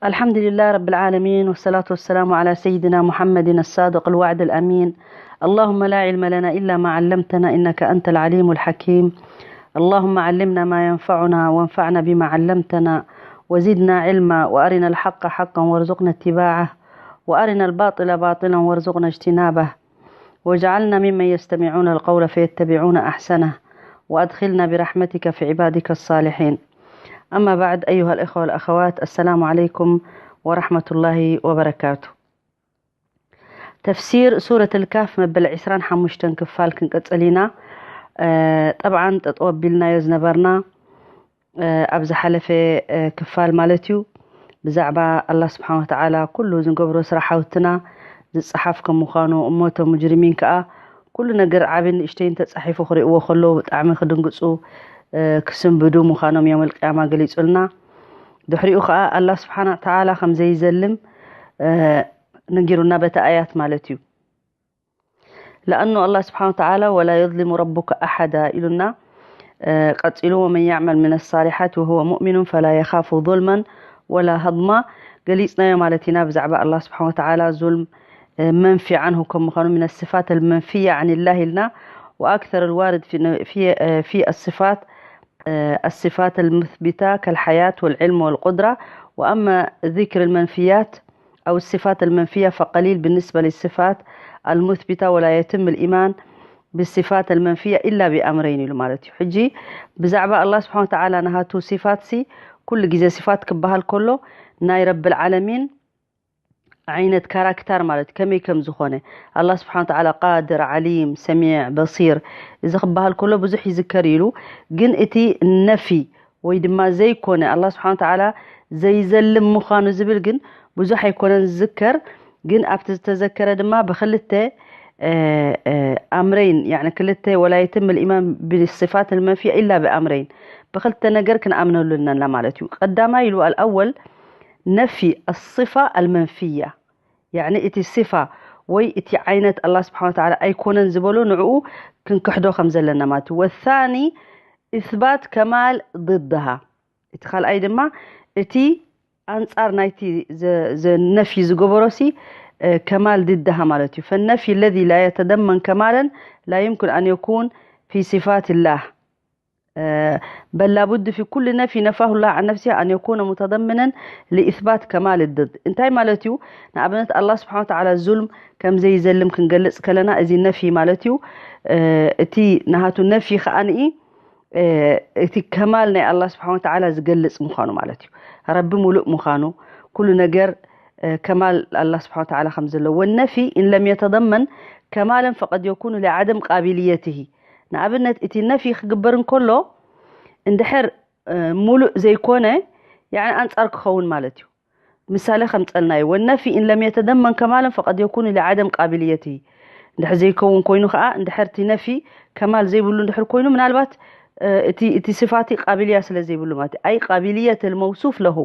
الحمد لله رب العالمين، والصلاة والسلام على سيدنا محمد الصادق الوعد الأمين. اللهم لا علم لنا إلا ما علمتنا، إنك أنت العليم الحكيم. اللهم علمنا ما ينفعنا، وانفعنا بما علمتنا، وزدنا علما، وأرنا الحق حقا وارزقنا اتباعه، وأرنا الباطل باطلا وارزقنا اجتنابه، واجعلنا ممن يستمعون القول فيتبعون أحسنه، وأدخلنا برحمتك في عبادك الصالحين. أما بعد، أيها الإخوة والأخوات، السلام عليكم ورحمة الله وبركاته. ተፍሲር ሱረት ኣልካፍ መበል ዕስራን ሓሙሽተን ክፋል ክንቅጽል ኢና። ጠብዓን ጠጠው ኣቢልናዮ ዝነበርና ኣብ ዝሓለፈ ክፋል ማለት እዩ፣ ብዛዕባ ኣላህ ስብሓን ወተዓላ ኩሉ ዝንገብሮ ስራሓውትና ዝፀሓፍ ከም ምዃኑ፣ እሞ እቶም ሙጅሪሚን ከዓ ኩሉ ነገር ዓብን ንእሽተይን ተፃሒፉ ክርእይዎ ከለዉ ብጣዕሚ ክድንግፁ ክስንብዱ ምዃኖም የውመል ቅያማ ገሊፁልና። ድሕሪኡ ከዓ ኣላህ ስብሓን ወተዓላ ከም ዘይዘልም ነጊሩና በቲ ኣያት ማለት እዩ። ለኣኑ ኣላህ ስብሓን ወተዓላ ወላ የዝሊሙ ረቡከ ኣሓዳ ኢሉና። ቀፂሉ ወመን ያዕመል ምን ሳሊሓት ወሁወ ሙእሚኑን ፈላ የኻፉ ظلما ولا هضما ገሊፅናዮ ማለት ኢና። ብዛዕባ ኣላህ ስብሓን ወተዓላ ዙልም መንፊ ዓንሁ ከም ምዃኑ من الصفات المنفية عن الله ኢልና። وأكثر الوارد في في الصفات الصفات المثبتة كالحياة والعلم والقدرة، وأما ذكر المنفيات أو الصفات المنفية فقليل بالنسبة للصفات المثبتة، ولا يتم الإيمان بالصفات المنفية إلا بأمرين ኢሉ ማለት እዩ። ሕጂ ብዛዕባ ኣላህ ስብሓን ወተዓላ ናሃቱ ሲፋት ሲ ኩሉ ግዜ ሲፋት ክበሃል ከሎ ናይ ረብል ዓለሚን ዓይነት ካራክተር ማለት ከመይ ከም ዝኾነ ኣላህ ስብሓን ወተዓላ ቃድር፣ ዓሊም፣ ሰሚዕ፣ በሲር እዚ ክበሃል ከሎ ብዙሕ ይዝከር ኢሉ። ግን እቲ ነፊ ወይ ድማ ዘይኮነ ኣላህ ስብሓን ወተዓላ ዘይዘልም ምዃኑ ዝብል ግን ብዙሕ ኣይኮነን ዝዝከር። ግን ኣብቲ ዝተዘከረ ድማ ብክልተ ኣምረይን ክልተ ወላ የትም ልኢማን ብስፋት ልመንፍያ ኢላ ብኣምረይን ብክልተ ነገር ክንኣምነሉ ኣለና ማለት እዩ። ቀዳማይ ኢሉ ኣልኣወል ነፊ ኣስፋ ኣልመንፍያ ያዕኒ እቲ ስፋ ወይ እቲ ዓይነት ኣላህ ስብሓን ወተዓላ ኣይኮነን ዝበሎ ንዕኡ ክንክሕዶ ከም ዘለና ማለት እዩ። ወሳኒ እስባት ከማል ضدها እቲ ካልኣይ ድማ እቲ ኣንጻር ናይቲ ነፊ ዝገበሮሲ ከማል ضدها ማለት እዩ። فالنفي الذي لا يتضمن كمالا لا يمكن أن يكون في صفات الله بل لابد في كل نفي نفاه الله عن نفسه أن يكون متضمنا لإثبات كمال الضد። እንታይ ማለት እዩ? ንኣብነት ኣላህ ስብሓን ወተዓላ ዙልም ከም ዘይዘልም ክንገልጽ ከለና እዚ ነፊ ማለት እዩ። እቲ ናሃቱ ነፊ ከዓንኢ እቲ ከማል ናይ ኣላህ ስብሓን ወተዓላ ዝገልጽ ምዃኑ ማለት እዩ። ረቢ ሙሉእ ምዃኑ ኩሉ ነገር ከማል ኣላህ ስብሓን ወተዓላ ከም ዘለዎ። والنفي إن لم يتضمن كمالا فقد يكون لعدم قابليته ንኣብነት እቲ ነፊ ክግበር እንከሎ እንድሕር ሙሉእ ዘይኮነ ያዕኒ ኣንጻር ክኸውን ማለት እዩ። ምሳሌ ከምጸልናዮ والنفي إن لم يتضمن كمالا فقد يكون لعدم قابليته እንድሕር ዘይከውን ኮይኑ ከዓ እንድሕር እቲ ነፊ ከማል ዘይብሉ እንድሕር ኮይኑ ምናልባት እቲ እቲ ስፋቲ ቃቢልያ ስለ ዘይብሉ ማለት እዩ። أي قابلية الموصوف له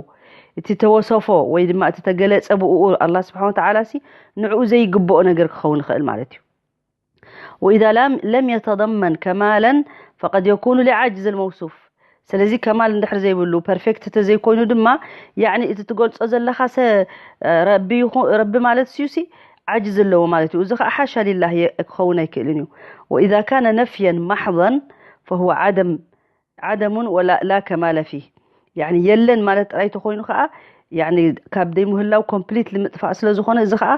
እቲ ተወሰፎ ወይ ድማ እቲ ተገለጸ ብኡ ኣላህ ስብሓን ወተዓላ ሲ ንዕኡ ዘይግብኦ ነገር ክኸውን ይኽእል ማለት እዩ። وإذا لم لم يتضمن كمالا فقد يكون لعجز الموصوف ስለዚ ከማል እንድሕር ዘይብሉ ፐርፌክት ተዘይኮይኑ ድማ ያዕኒ እቲ ትገልጾ ዘለኻ ሰ ረቢ ማለት ስዩሲ ዓጅዝ ኣለዎ ማለት እዩ። እዚ ከዓ ሓሻ ሊላህ ክኸውን ኣይክእልን እዩ። وإذا كان نفيا محضا فهو عدم عدم ولا لا كمال فيه ያዕኒ የለን ማለት ጥራይ ተኮይኑ ከዓ ያዕኒ ካብ ደይምህላው ኮምፕሊትሊ ምጥፋእ ስለ ዝኾነ እዚ ከዓ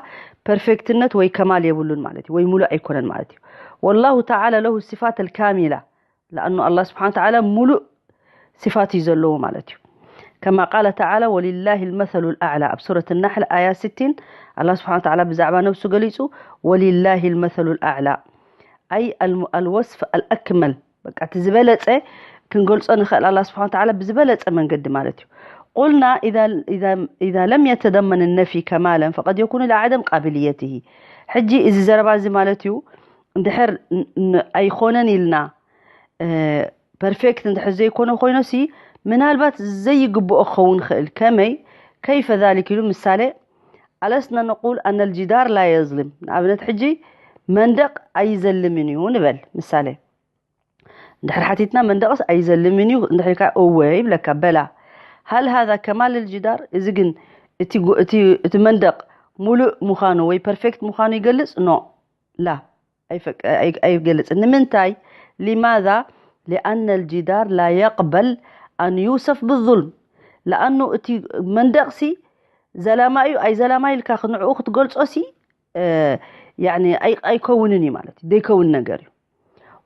ፐርፌክትነት ወይ ከማል የብሉን ማለት እዩ ወይ ሙሉእ ኣይኮነን ማለት እዩ። والله تعالى له الصفات الكاملة لأنه الله سبحانه وتعالى ሙሉእ صفات እዩ ዘለዎ ማለት እዩ። كما قال تعالى ولله المثل الأعلى ኣብ ሱረት ናሕል ኣያ ስቲን ኣላህ ስብሓን ወተዓላ ብዛዕባ ነብሱ ገሊጹ ولله المثل الأعلى أي الوصف الأكمل በቃ እቲ ዝበለጸ ክንገልጾ ንኽእል ኣላ ስብሓን ወተዓላ ብዝበለጸ መንገዲ ማለት እዩ። قلنا إذا إذا إذا لم يتضمن النفي كمالا فقد يكون لعدم قابليته ሕጂ እዚ ዘረባ እዚ ማለት እዩ እንድሕር ኣይኮነን ኢልና ፐርፌክት እንድሕር ዘይኮነ ኮይኖሲ ምናልባት ዘይግብኦ ክኸውን ይኽእል። ከመይ كيف ذلك ኢሉ ምሳሌ ألسنا نقول أن الجدار لا يظلم ንኣብነት ሕጂ መንደቕ ኣይዘልምን እዩ ንበል ምሳሌ እንድሕር ሓቲትና መንደቕስ ኣይዘልምን እዩ እንድሕር ኢልካ እወ ይብለካ በላ هل هذا كمال الجدار እዚ ግን እቲ ጎ- እቲ እቲ መንደቕ ሙሉእ ምዃኑ ወይ ፐርፌክት ምዃኑ ይገልጽ? ኖ፣ ላ ኣይፈቅ- ኣይ- ኣይገልጽን። ንምንታይ? لماذا؟ لأن الجدار لا يقبل أن يوصف بالظلم. ለኣኑ እቲ መንደቕሲ ዘላማ እዩ ኣይ ዘላማ ኢልካ ንዕኡ ክትገልጾሲ፣ እ፣ ያኒ ኣይ- ኣይከውንን እዩ ማለት እዩ። ዘይከውን ነገር እዩ።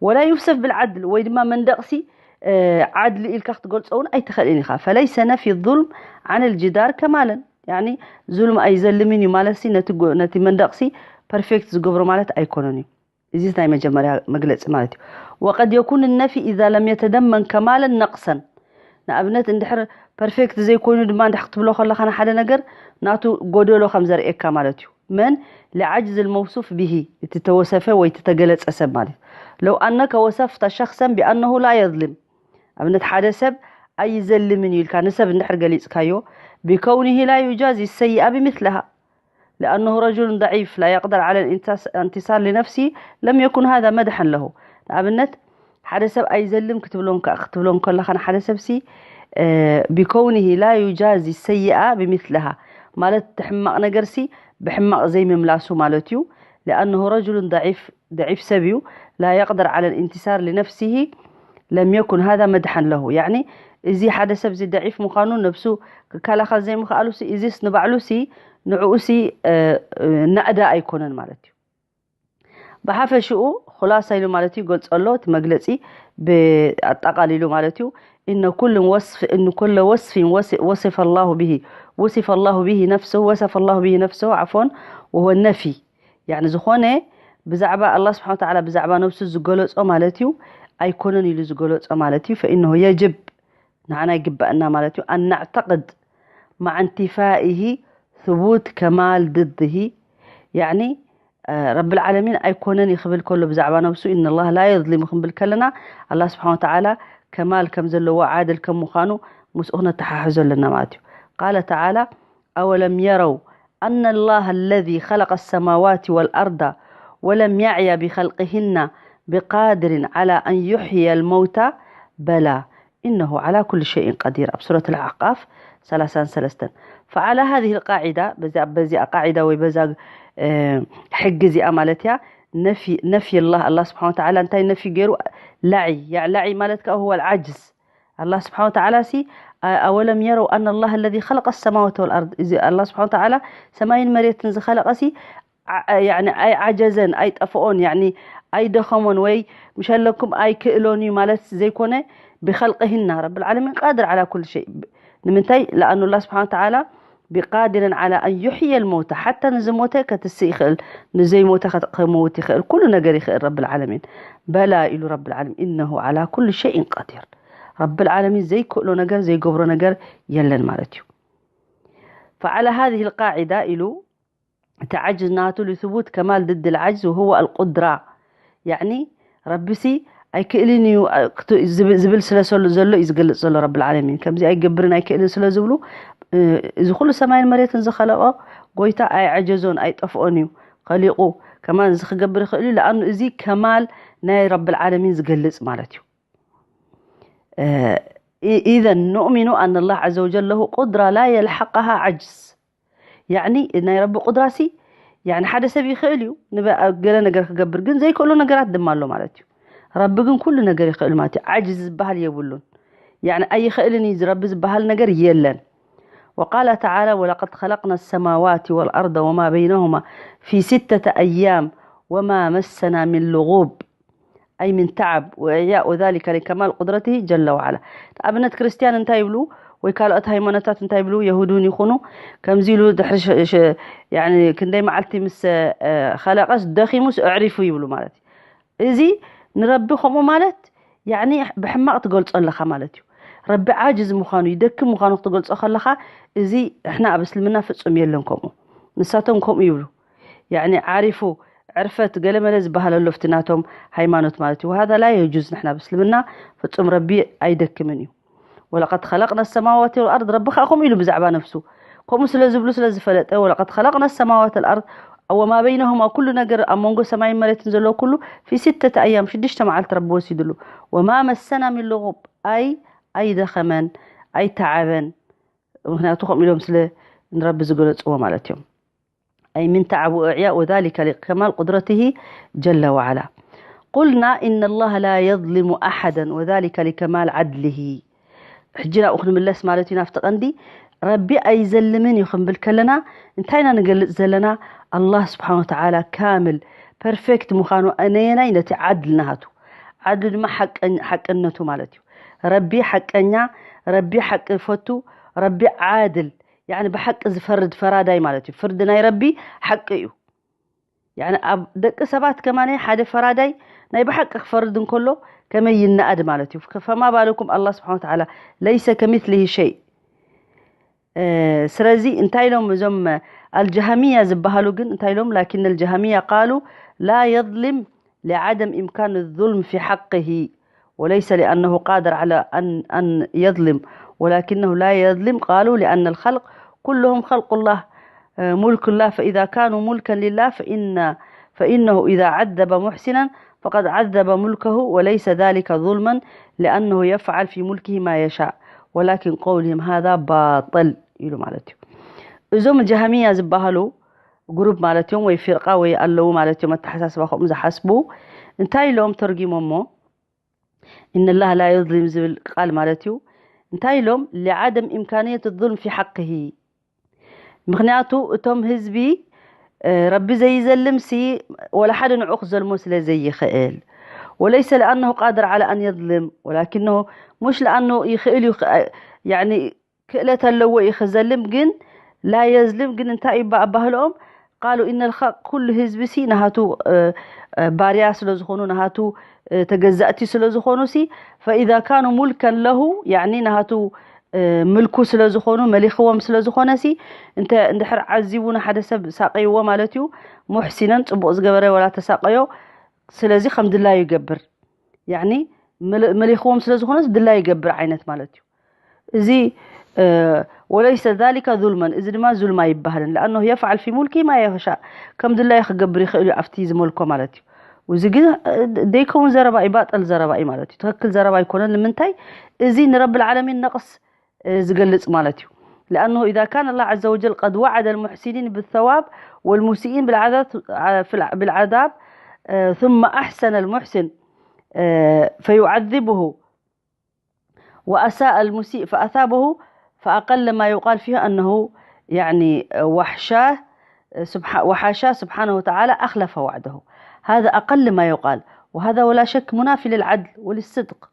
ولا يوصف بالعدل፣ ወይ ድማ መንደቕሲ፣ እ፣ ዓድሊ ኢልካ ክትገልጾ እውን ኣይትኽእልን ኢኻ። فليس نفي الظلم عن الجدار كمالا، ያኒ ዙልም ኣይዘልምን እዩ ማለትሲ ነቲ ጎ- ነቲ መንደቕሲ ፐርፌክት ዝገብሮ ማለት ኣይኮነን እዩ። እዚ ናይ መጀመርያ መግለጺ ማለት እዩ። وقد يكون النفي إذا لم يتضمن كمالا نقصا. ንኣብነት እንድሕር ፐርፌክት ዘይኮይኑ ድማ እንድሕር ክትብሎ ከለኻ ንሓደ ነገር ናቱ ጎደሎ ከም ዘርእየካ ማለት እዩ። መን لعجز الموصوف به، እቲ ተወሰፈ ወይ እቲ ተገለጸ ሰብ ማለት እዩ። لو أنك وصفت شخصا بأنه لا يظلم، ኣብነት ሓደ ሰብ ኣይዘልምን እዩ ኢልካ ንሰብ እንድሕር ገሊጽካዮ بكونه لا يجازي السيئة بمثلها لأنه رجل ضعيف لا يقدر على الانتصار لنفسه لم يكن هذا مدحا له። ንኣብነት ሓደ ሰብ ኣይዘልም ክትብሎ እንከ- ክትብሎ እንከለኻ ንሓደ ሰብሲ እ፣ بكونه لا يجازي السيئة بمثلها ማለት እቲ ሕማቕ ነገርሲ ብሕማቕ ዘይምምላሱ ማለት እዩ። لأنه رجل ضعيف ضعيف ሰብ እዩ لا يقدر على الانتصار لنفسه لم يكن هذا مدحا له يعني እዚ ሓደ ሰብ እዚ ደዒፍ ምዃኑ ነብሱ ክከላኸል ዘይምኽኣሉሲ እዚስ ንባዕሉሲ ንዕኡሲ እ፣ እ፣ ናእዳ ኣይኮነን ማለት እዩ። ብሓፈሽኡ ኹላሳ ኢሉ ማለት እዩ ይገልጾ ኣሎ እቲ መግለጺ ብኣጠቓሊሉ ማለት እዩ إن كل وصف إن كل وصف وص- وصف الله به وصف الله به نفسه وصف الله به نفسه عفوا وهو النفي يعني ዝኾነ ብዛዕባ ኣላህ ስብሓን ወተዓላ ብዛዕባ ነብሱ ዝገለጾ ማለት እዩ ኣይኮነን ኢሉ ዝገለጾ ማለት እዩ فإنه يجب ንዓና ይግባእና ማለት እዩ أن نعتقد مع انتفائه ثبوت كمال ضده يعني ረብል ዓለሚን ኣይኮነን እዩ ክብል ከሎ ብዛዕባ ነብሱ إن الله لا يظلم ክንብል ከለና ኣላህ ስብሓን ወተዓላ ከማል ከም ዘለዎ ዓድል ከም ምዃኑ ምስኡ ክነተሓሕዞ ኣለና ማለት እዩ قال تعالى أولم يروا أن الله الذي خلق السماوات والأرض ولم يعي بخلقهن بقادر على أن يحيي الموتى بلى إنه على كل شيء قدير ኣብ ሱረት الأعقاف ثلاثة وثلاثين فعلى هذه القاعدة በዚ በዚ قاعدة ወይ በዛ ሕጊ እዚኣ ማለት እያ ነፊ ነፊ الله الله سبحانه وتعالى እንታይ ነፊ ገይሩ ላዒ ያ ላዒ ማለት ከኣ هو العجز الله سبحانه وتعالى ሲ أولم يروا أن الله الذي خلق السماوات والأرض እዚ الله سبحانه وتعالى ሰማይን መሬትን ዝኸለቐ ሲ يعني ኣይዓጀዘን ኣይጠፍኦን يعني ኣይደኸሞን ወይ ምሸለኩም ኣይክእሎን እዩ ማለት ዘይኮነ ብኸልቅህና ረብል ዓለሚን ቃድር ዓላ ኩል ሸይ ንምንታይ ለኣኑ ላ ስብሓን ተዓላ ብቃድርን ዓላ ኣን ዩሕየ ልመውታ ሓታ ንዝሞተ ከትስእ ይኽእል ንዘይሞተ ከመውት ይኽእል ኩሉ ነገር ይኽእል ረብል ዓለሚን በላ ኢሉ ረብል ዓለሚን እነሁ ዓላ ኩል ሸይን ቀዲር ረብል ዓለሚን ዘይክእሎ ነገር ዘይገብሮ ነገር የለን ማለት እዩ فعلى هذه القاعدة ኢሉ እቲ ዓጅዝ ናቱ لثبوت كمال ضد العجز وهو القدرة يعني ረቢሲ ኣይክእልን እዩ ዝብል ስለ ዘሎ እዩ ዝገልፅ ዘሎ ረብል ዓለሚን ከምዚ ኣይገብርን ኣይክእልን ስለ ዝብሉ እዚ ኩሉ ሰማይን መሬትን ዝኸለቆ ጎይታ ኣይዓጀዞን ኣይጠፍኦን እዩ ከሊቁ ከማን እዚ ክገብር ይኽእል እዩ ለኣኑ እዚ ከማል ናይ ረብል ዓለሚን ዝገልፅ ማለት እዩ إذا نؤمن أن الله عز وجل له قدرة لا يلحقها عجز يعني ናይ ረቢ ቁድራሲ يعني ሓደ ሰብ ይኽእል እዩ ገለ ነገር ክገብር ግን ዘይክእሎ ነገራት ድማ ኣሎ ማለት እዩ ረቢ ግን ኩሉ ነገር ይኽእል ማለት እዩ ዓጅዝ ዝበሃል የብሉን يعني ኣይኽእልን እዩ ረቢ ዝበሃል ነገር የለን وقال تعالى ولقد خلقنا السماوات والأرض وما بينهما في ستة أيام وما مسنا من لغوب أي من تعب وإعياء ذلك لكمال قدرته جل وعلا ኣብነት ክርስትያን እንታይ ይብሉ ወይ ካልኦት ሃይማኖታት እንታይ ይብሉ የሁድ እውን ይኹኑ ከምዚ ኢሉ ድሕሪ ክንደይ መዓልቲ ምስ ኸለቀስ ደኺሙስ ኣዕሪፉ ይብሉ ማለት እዩ እዚ ንረቢ ከምኡ ማለት ያኒ ብሕማቕ ትገልጾ ኣለኻ ማለት እዩ ረቢ ዓጅዝ ምዃኑ ይደክም ምዃኑ ክትገልጾ ከለኻ እዚ ንሕና ኣብ እስልምና ፍጹም የለን ከምኡ ንሳቶም ከምኡ ይብሉ ያኒ ዓሪፉ ዕርፈት ገለመለ ዝበሃል ኣሎ ኣብቲ ናቶም ሃይማኖት ማለት እዩ وهذا لا يجوز ንሕና ብእስልምና ፍጹም ረቢ ኣይደክምን እዩ ولقد خلقنا السماوات والأرض ረቢ ከዓ ከምኡ ኢሉ ብዛዕባ ነፍሱ ከምኡ ስለ ዝብሉ ስለ ዝፈለጠ ولقد خلقنا السماوات والأرض وما بينهما ኩሉ ነገር ኣብ መንጎ ሰማይን መሬትን ዘሎ ኩሉ في ستة أيام ሽዱሽተ መዓልቲ ረቢ ወሲድሉ وما مسنا من لغوب ኣይ ኣይደኸመን ኣይተዓበን ምክንያቱ ከምኡ ኢሎም ስለ ንረቢ ዝገለፅዎ ማለት እዮም። أي من تعب وإعياء، وذلك لكمال قدرته جل وعلا. قلنا إن الله لا يظلم أحدا، وذلك لكمال عدله. ሕጂ ናብኡ ክንምለስ ማለት እዩ፣ ናብቲ ቀንዲ። ረቢ ኣይዘልምን እዩ ክንብል ከለና እንታይ ኢና ንገልጽ ዘለና? ኣላህ ስብሓን ወተዓላ ካምል ፐርፌክት ምዃኑ፣ ነየናይ? ነቲ ዓድል ናሃቱ። ዓድል ድማ ሓቀኝ- ሓቅነቱ ማለት እዩ። ረቢ ሓቀኛ፣ ረቢ ሓቂ ፈቱ፣ ረቢ ዓድል፣ ያኒ ብሓቂ ዝፈርድ ፈራዳይ ማለት እዩ። ፍርዲ ናይ ረቢ ሓቂ እዩ። ያኒ ኣብ ደቂ ሰባት ከማነ ሓደ ፈራዳይ ናይ ብሓቂ ክፈርድ እንከሎ ከመይ ይነኣድ ማለት እዩ። ፈማ ባለኩም ኣላህ ስብሓን ወተዓላ ለይሰ ከሚትሊሂ ሸይ። ስለዚ እንታይ ኢሎም እዞም ኣልጀሃሚያ ዝበሃሉ ግን እንታይ ኢሎም? ላኪን ኣልጀሃሚያ ቃሉ ላ የظልም لعدم إمكان الظلم في حقه، وليس لأنه قادر على أن أن يظلم، ولكنه لا يظلم، قالوا لأن الخلق كلهم خلق الله، آه، ملك الله، فإذا كانوا ملكا لله فإن فإنه إذا عذب محسنا فقد عذب ملكه، وليس ذلك ظلما لأنه يفعل في ملكه ما يشاء، ولكن قولهم هذا باطل ኢሉ ማለት እዩ። እዞም ጀሃሚያ ዝበሃሉ ግሩፕ ማለት እዮም፣ ወይ ፊርቃ ወይ ኣለዉ ማለት እዮም፣ ኣተሓሳስባ ከምኡ ዝሓስቡ። እንታይ ኢሎም ተርጊሞሞ? ኢነላህ ላ ዩዝሊም ዝብል ቃል ማለት እዩ። እንታይ ኢሎም? ሊዓደም ኢምካንየት ዙልም ፊ ሓቅሂ። ምክንያቱ እቶም ህዝቢ ረቢ ዘይዘልም ሲ ወላ ሓደ ንዑ ክዘልሞ ስለ ዘይኽእል፣ ወለይሰ ለኣነሁ ቃድር ዓላ ኣን የዝልም ወላኪነሁ፣ ሙሽ ለኣኑ ይኽእል እዩ፣ ክእለት ኣለዎ እዩ ክዘልም፣ ግን ላ የዝልም ግን እንታይ እዩ ኣባህልኦም? ቃሉ ኢነል ኸልቅ፣ ኩሉ ህዝቢ ሲ ናሃቱ ባርያ ስለ ዝኾኑ፣ ናሃቱ ተገዛእቲ ስለ ዝኾኑ ሲ፣ ፈኢዛ ካኑ ሙልከን ለሁ፣ ያኒ ናሃቱ ምልኩ ስለ ዝኾኑ፣ መሊኽዎም ስለ ዝኾነ ሲ፣ እንተ እንድሕር ዓዚቡ ንሓደ ሰብ ሳቀይዎ ማለት እዩ፣ ሙሕሲነን ጽቡቕ ዝገበረ ወላ ተሳቀዮ፣ ስለዚ ከም ድላዩ ይገብር። ያኒ መሊኽዎም ስለ ዝኾነ ድላዩ ይገብር ዓይነት ማለት እዩ። እዚ ወለይሰ ዛሊከ ዙልመን፣ እዚ ድማ ዙልም ኣይበሃልን። ለኣነሁ የፍዓል ፊ ሙልኪ ማ የሻእ፣ ከም ድላዩ ክገብር ይኽእል እዩ ኣብቲ ዝመልኮ ማለት እዩ። እዚ ግን ደይከውን ዘረባ እዩ፣ ባጠል ዘረባ እዩ ማለት እዩ። ትኽክል ዘረባ ኣይኮነን። ንምንታይ? እዚ ንረብል ዓለሚን ነቕስ ዝገልጽ ማለት እዩ። لأنه إذا كان الله عز وجل قد وعد المحسنين بالثواب والمسيئين بالعذاب، بالعذاب، ثم أحسن المحسن فيعذبه، وأساء المسيء فأثابه، فأقل ما يقال فيه أنه يعني وحشاه سبحا-، وحاشاه سبحانه وتعالى أخلف وعده. هذا أقل ما يقال، وهذا ولا شك منافي للعدل وللصدق.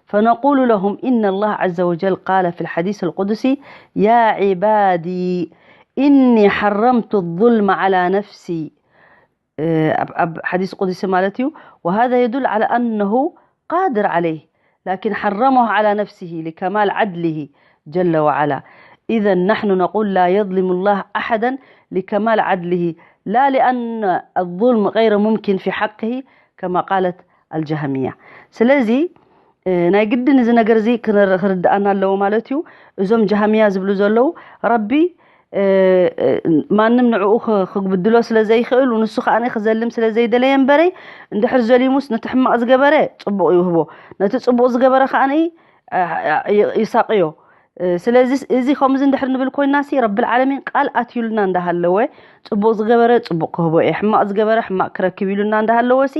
فنقول لهم إن الله عز وجل قال في الحديث القدسي: يا عبادي إني حرمت الظلم على نفسي، ኣብ፣ ኣብ ሓዲስ ቁድሲ ማለት እዩ። وهذا يدل على أنه قادر عليه، لكن حرمه على نفسه لكمال عدله جل وعلا. إذا نحن نقول لا يظلم الله أحدا لكمال عدله، لا لأن الظلم غير ممكن في حقه كما قالت الجهمية. ስለዚ ናይ ግድን እዚ ነገር እዚ ክርድኣና ኣለዎ ማለት እዩ። እዞም ጀሃሚያ ዝብሉ ዘለዉ ረቢ ማንም ንዕኡ ክብድሎ ስለ ዘይኽእል፣ ንሱ ከኣ ክዘልም ስለ ዘይደለየ እምበረይ፣ እንድሕር ዘሊሙስ ነቲ ሕማቕ ዝገበረ ጽቡቕ ይውህቦ፣ ነቲ ጽቡቕ ዝገበረ ከኣ ይሳቕዮ። ስለዚ እዚ ከምዚ እንድሕር ንብል ኮይና ሲ፣ ረብል ዓለሚን ቃል ኣትዩልና እንዳሃለወ፣ ጽቡቕ ዝገበረ ጽቡቕ ክህቦ እየ፣ ሕማቕ ዝገበረ ሕማቕ ክረክብ ኢሉና እንዳሃለወ ሲ፣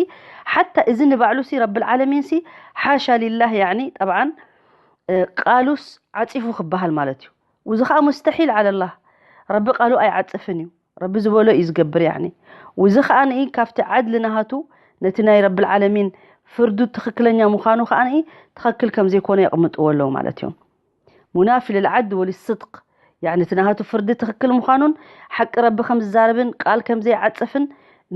ሓታ እዚ ንባዕሉ ሲ ረብል ዓለሚን ሲ ሓሻ ሊላህ፣ ያኒ ጠብዓን ቃሉስ ዓጺፉ ክበሃል ማለት እዩ። እዚ ኸኣ ሙስተሒል ዓለላህ። ረቢ ቃሉ ኣይዓጽፍን እዩ። ረቢ ዝበሎ እዩ ዝገብር፣ ያኒ። እዚ ኸኣ ንኢ ካብቲ ዓድሊ ናሃቱ ነቲ ናይ ረብል ዓለሚን ፍርዱ ትኽክለኛ ምዃኑ ኸኣ ንኢ ትኽክል ከም ዘይኮነ የቕምጥዎ ኣለዉ ማለት እዮም። ሙናፊ ልልዓድ ወልስድቅ፣ ያኒ እቲ ናሃቱ ፍርዲ ትኽክል ምዃኑን ሓቂ ረቢ ከም ዝዛረብን ቃል ከም ዘይዓጽፍን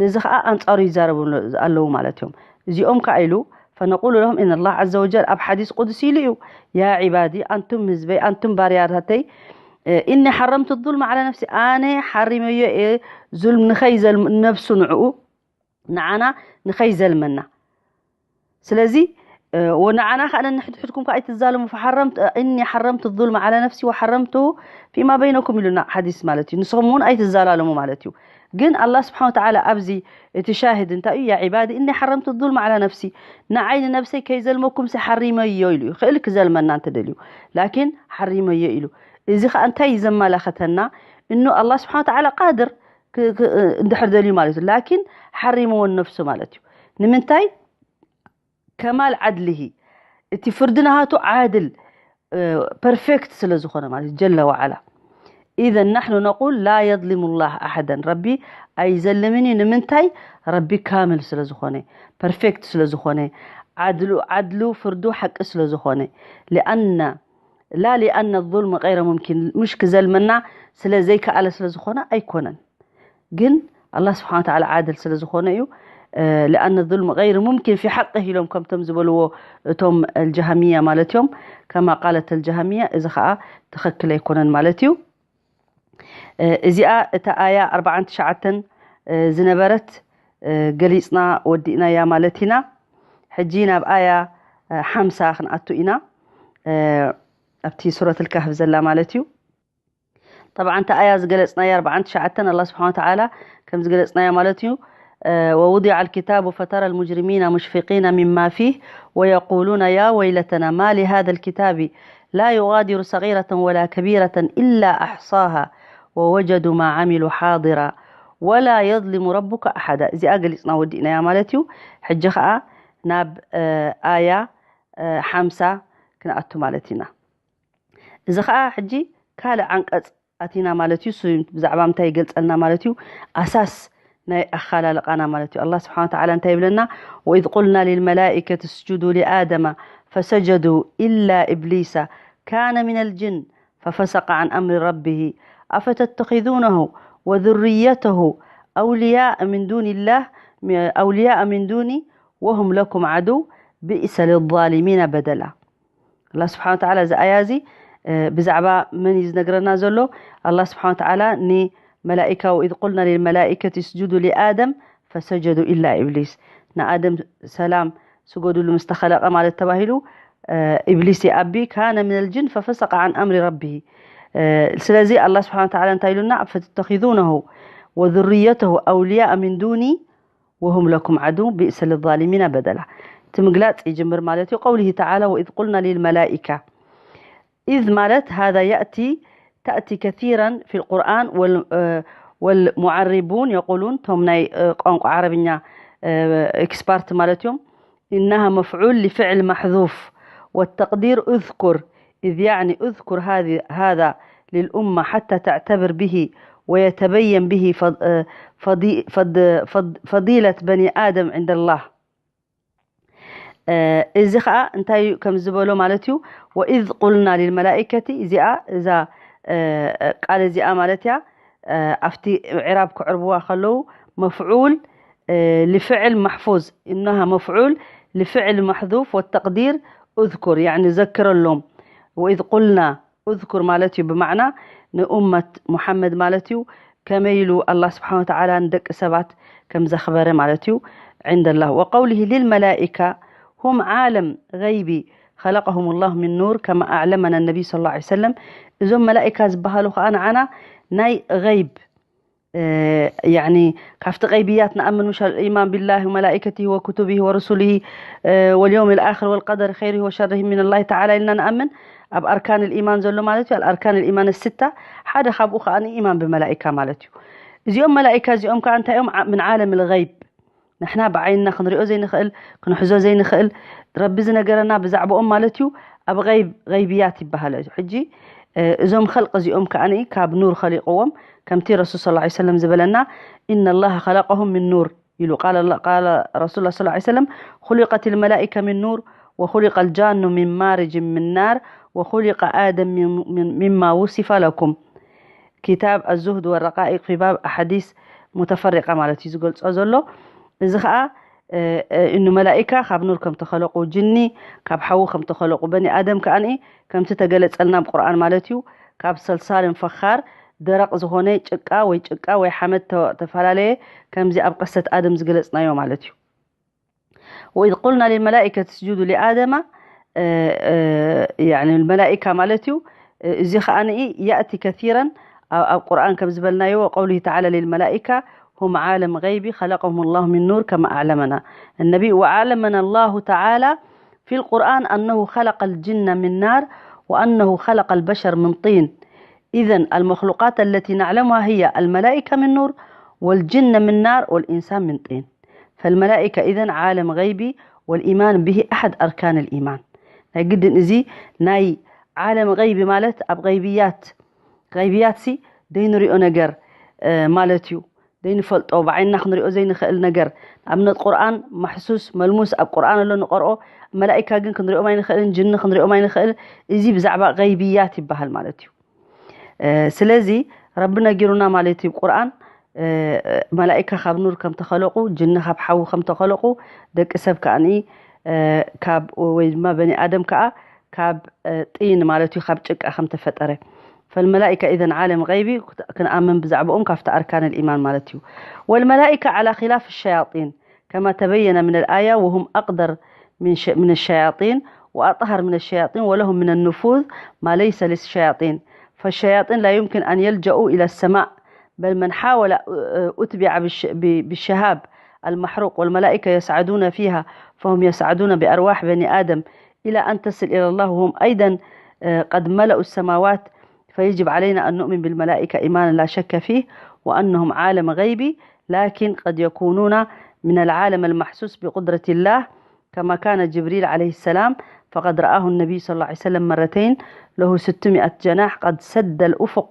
ነዚ ኸኣ ኣንጻሩ ይዛረቡ ኣለዉ ማለት እዮም። እዚኦም ከኣ ኢሉ ፈነቁሉ ለሁም ኢነ ላህ ዓዘ ወጀል ኣብ ሓዲስ ቁድሲ ኢሉ እዩ፣ ያ ዒባዲ፣ ኣንቱም ህዝበይ፣ ኣንቱም ባርያታተይ፣ እኒ ሓረምቱ ዙልም ዓላ ነፍሲ፣ ኣነ ሓሪመዮ እየ ዙልም ንኸይዘልም ነብሱ ንዕኡ ንዓና ንኸይዘልመና። ስለዚ ወንዓና ከኣ ነንሕድሕድኩም ከኣ ኣይትዛለሙ፣ ፈሓረምቱ እኒ ሓረምቱ ዙልም ዓላ ነፍሲ ወሓረምቱ ፊማ በይነኩም ኢሉና ሓዲስ ማለት እዩ። ንስኹም እውን ኣይትዛላለሙ ማለት እዩ። ግን ኣላህ ስብሓን ወተዓላ ኣብዚ እቲ ሻሂድ እንታይ እዩ? ያ ዒባዲ እኒ ሓረምቱ ዙልም ዓላ ነፍሲ፣ ንዓይ ንነብሰይ ከይዘልመኩም ሲ ሓሪመዮ ኢሉ። ይኽእል ክዘልመና እንተደልዩ፣ ላኪን ሓሪመዮ ኢሉ። እዚ ኸኣ እንታይ እዩ ዘመላኸተና? እኑ ኣላህ ስብሓን ወተዓላ ቃድር ክ- ክ- እንድሕር ደልዩ ማለት እዩ። ላኪን ሓሪምዎ ነፍሱ ማለት እዩ። ንምንታይ? ከማል ዓድልሂ፣ እቲ ፍርዲ ናሃቱ ዓድል ፐርፌክት ስለ ዝኾነ ማለት እዩ፣ ጀለ ወዓላ። ኢዘን ናሕኑ ነቁል ላ የظሊሙ ላህ ኣሓደን፣ ረቢ ኣይዘልምን እዩ። ንምንታይ? ረቢ ካምል ስለ ዝኾነ፣ ፐርፌክት ስለ ዝኾነ፣ ዓድሉ ዓድሉ ፍርዱ ሓቂ ስለ ዝኾነ። ሊኣነ ላ ሊኣነ ظልም غير ممكن፣ ምሽ ክዘልመና ስለ ዘይከኣለ ስለ ዝኾነ ኣይኮነን። ግን ኣላህ ስብሓን ወተዓላ ዓድል ስለ ዝኾነ እዩ። ሊኣነ ظልም غير ممكن في حقه ኢሎም ከምቶም ዝበልዎ እቶም ኣልጀሃሚያ ማለት እዮም። ከማ ቃለት ኣልጀሃሚያ፣ እዚ ከዓ ትኽክል ኣይኮነን ማለት እዩ። እዚኣ እታ ኣያ ኣርባዓን ትሽዓተን ዝነበረት ገሊፅና ወዲእናያ ማለት ኢና። ሕጂ ናብ ኣያ ሓምሳ ክንኣቱ ኢና። ኣብቲ ሱረት ልካህፍ ዘላ ማለት እዩ። ጠብዓን እታ ኣያ ዝገለፅናያ ኣርባዓን ትሽዓተን ኣላ ስብሓን ወተዓላ ከም ዝገለፅናያ ማለት እዩ። ووضع الكتاب فترى المجرمين مشفقين مما فيه ويقولون يا ويلتنا ما لهذا الكتاب لا يغادر صغيرة ولا كبيرة إلا أحصاها ووجدوا ما عملوا حاضرا ولا يظلم ربك أحدا። እዚኣ ገሊፅና ወዲእናያ ማለት እዩ። ሕጂ ከዓ ናብ ኣያ ሓምሳ ክንኣቱ ማለት ኢና። እዚ ከዓ ሕጂ ካልእ ዓንቀፅ ኣቲና ማለት እዩ። እሱ ብዛዕባ ምንታይ ይገልፀልና ማለት እዩ? ኣሳስ ናይ ኣኻላልቃና ማለት እዩ። ኣላህ ስብሓን ወተዓላ እንታይ ይብለና? وإذ قلنا للملائكة اسجدوا لآدم فسجدوا إلا إبليس كان من الجن ففسق عن أمر ربه أفتتخذونه وذريته أولياء من دون الله أولياء من دوني وهم لكم عدو بئس للظالمين بدلا. ኣላ ስብሓን ወተዓላ እዚ ኣያ እዚ ብዛዕባ መን እዩ ዝነግረና ዘሎ? ኣላ ስብሓን ወተዓላ ንመላኢካ ወኢዝ ቁልና ልልመላኢከት እስጁዱ ሊኣደም ፈሰጀዱ ኢላ ኢብሊስ፣ ንኣደም ሰላም ስገዱሉ ምስ ተኸለቐ ማለት ተባሂሉ ኢብሊስ ይኣቢ ካነ ምን ልጅን ፈፈሰቀ ዓን ኣምሪ ረቢሂ። ስለዚ ኣላ ስብሓን ወተዓላ እንታይ ኢሉና? ፈተተኺዙነሁ ወذርየተሁ ኣውልያእ ምን ዱኒ وهم لكم عدو بئس للظالمين بدلا. تمقلات يجمر مالتي قوله تعالى وإذ قلنا للملائكة. إذ مالت هذا يأتي تأتي كثيرا في القرآن وال آه، والمعربون يقولون تومناي آه، قنق عربية إكسبارت مالتهم إنها مفعول لفعل محذوف والتقدير اذكر إذ يعني اذكر هذه هذا للأمة حتى تعتبر به ويتبين به فض آه، فضي فض فض فضيلة بني آدم عند الله. እዚ ኸዓ እንታይ እዩ ከም ዝበሎ ማለት እዩ። ወኢዝ ቁልና ሊልመላኢከቲ እዚኣ እዛ ቃል እዚኣ ማለት እያ ኣብቲ ዕራብ ክዕርብዋ ከለዉ መፍዑል ልፍዕል ማሕፉዝ እነሃ መፍዑል ልፍዕል ማሕذፍ ወተቅዲር እዝኩር ያኒ ዘክረሎም። ወኢዝ ቁልና እዝኩር ማለት እዩ ብማዕና ንኡመት ሙሓመድ ማለት እዩ ከመይ ኢሉ ኣላ ስብሓን ወተዓላ ንደቂ ሰባት ከም ዘኽበረ ማለት እዩ። ዕንደ ላህ ወቀውሊሂ ሊልመላኢካ ሁም ዓለም ገይቢ ኸለቀሁም ላሁ ምን ኑር ከማ ኣዕለመና ነቢይ ስ ላ ሰለም። እዞም መላኢካ ዝበሃሉ ከዓ ንዓና ናይ ገይብ ያኒ ካብቲ ቀይብያት ንኣምን ምሽ ኢማን ቢላሂ ወመላኢከቲሂ ወክቱቢሂ ወሩሱሊሂ ወልየውም ልኣክር ወልቀደር ኸይሪሂ ወሸሪሂ ሚንላሂ ተዓላ ኢልና ንኣምን። ኣብ ኣርካን ልኢማን ዘሎ ማለት እዩ ኣልኣርካን ልኢማን ስታ ሓደ ካብኡ ከዓ ኢማን ብመላኢካ ማለት እዩ። እዚኦም መላኢካ እዚኦም ከዓ እንታይ እዮም ምን ዓለም ልገይብ ንሕና ብዓይንና ክንሪኦ ዘይንኽእል ክንሕዞ ዘይንኽእል ረቢ ዝነገረና ብዛዕባኦም ማለት እዩ። ኣብ ገይብ ገይብያት ይበሃል እዩ ሕጂ እዞም ኸልቂ እዚኦም ከዓ ካብ ኑር ኸሊቅዎም ከምቲ ረሱል ስ ሰለም ዝበለና إن الله خلقهم من نور ኢሉ ቃል ረሱል ስ ሰለም خلقت الملائكة من نور وخلق الجان من مارج من نار وخلق آدم مما وصف لكم كتاب الزهد والرقائق في باب أحاديث متفرقة ማለት እዩ ዝገልጾ ዘሎ። እዚ ከዓ እኑ መላኢካ ካብ ኑር ከም ተኸለቁ ጅኒ ካብ ሓዊ ከም ተኸለቁ በኒ ኣደም ከዓኒ ከምቲ ተገለጸልና ኣብ ቁርኣን ማለት እዩ ካብ ሰልሳልን ፈኻር ደረቕ ዝኾነ ጭቃ ወይ ጭቃ ወይ ሓመድ ተፈላለየ ከምዚ ኣብ ቀሰት ኣደም ዝገለጽናዮ ማለት እዩ። وإذ قلنا للملائكة اسجدوا لآدم يعني الملائكة ማለት እዩ እዚ ከዓ يأتي كثيرا ኣብ ቁርኣን ከም ዝበልናዮ وقوله تعالى للملائكة هم عالم غيب خلقهم الله من نور كما أعلمنا النبي وأعلمنا الله تعالى في القرآن أنه خلق الجن من نار وأنه خلق البشر من طين إذن المخلوقات التي نعلمها هي الملائكة من نور، والجن من نار، والإنسان من طين. فالملائكة إذن عالم غيبي، والإيمان به أحد أركان الإيمان. ናይ ግድን እዚ ናይ ዓለም غيب ማለት ኣብ غيبيات غيبيات ሲ ደይንሪኦ ነገር ማለት እዩ። ዘይንፈልጦ ብዓይንና ክንሪኦ ዘይንኽእል ነገር፣ ንኣብነት ቁርኣን ማሕሱስ መልሙስ ኣብ ቁርኣን ኣሎ ንቐርኦ። መላኢካ ግን ክንሪኦም ኣይንኽእልን፣ ጅኒ ክንሪኦም ኣይንኽእል። እዚ ብዛዕባ غيبيات ይበሃል ማለት እዩ። ስለዚ ረቢ ነጊሩና ማለት እዩ ቁርኣን። መላኢካ ካብ ኑር ከም ተኸለቁ፣ ጅኒ ካብ ሓዊ ከም ተኸለቁ፣ ደቂ ሰብ ከኣኒ ካብ ወይ ድማ በኒ ኣደም ከኣ ካብ ጢን ማለት እዩ ካብ ጭቃ ከም ተፈጠረ። فالملائكة إذن عالم غيبي ክንኣምን ብዛዕባኦም ካብቲ أركان الإيمان ማለት እዩ። والملائكة على خلاف الشياطين كما تبين من الآية، وهم أقدر من ش... من الشياطين وأطهر من الشياطين ولهم من النفوذ ما ليس للشياطين. فالشياطين لا يمكن أن يلجأوا إلى السماء، بل من حاول أتبع بالشهاب المحروق، والملائكة يصعدون فيها فهم يصعدون بأرواح بني آدم إلى أن تصل إلى الله، وهم أيضا قد ملأوا السماوات. فيجب علينا أن نؤمن بالملائكة إيمانا لا شك فيه، وأنهم عالم غيبي، لكن قد يكونون من العالم المحسوس بقدرة الله، كما كان جبريل عليه السلام، فقد رآه النبي صلى الله عليه وسلم مرتين، له ستمائة جناح قد سد الأفق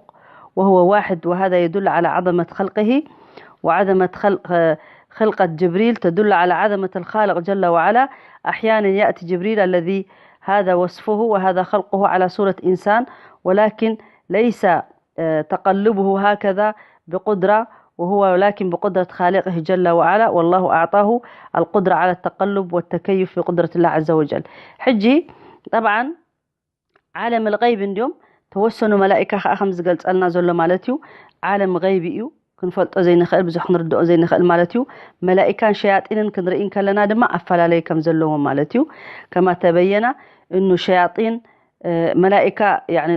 وهو واحد، وهذا يدل على عظمة خلقه وعظمة خلق خلقة جبريل تدل على عظمة الخالق جل وعلا. أحيانا يأتي جبريل الذي هذا وصفه وهذا خلقه على صورة إنسان، ولكن ليس تقلبه هكذا بقدرة، وهو ولكن بقدرة خالقه جل وعلا، والله أعطاه القدرة على التقلب والتكيف بقدرة الله عز وجل. ሕጂ طبعا ዓለም الغيب እንዲዮም ተወሰኑ መላኢካ ከዓ ከም ዝገልጸልና ዘሎ ማለት እዩ። ዓለም غيب እዩ፣ ክንፈልጦ ዘይንኽእል፣ ብዙሕ ክንርድኦ ዘይንኽእል ማለት እዩ። መላኢካን ሸያጢንን ክንርኢ እንከለና ድማ ኣፈላለይ ከም ዘለዎ ማለት እዩ። كما تبين إنه شياطين መላኢካ يعني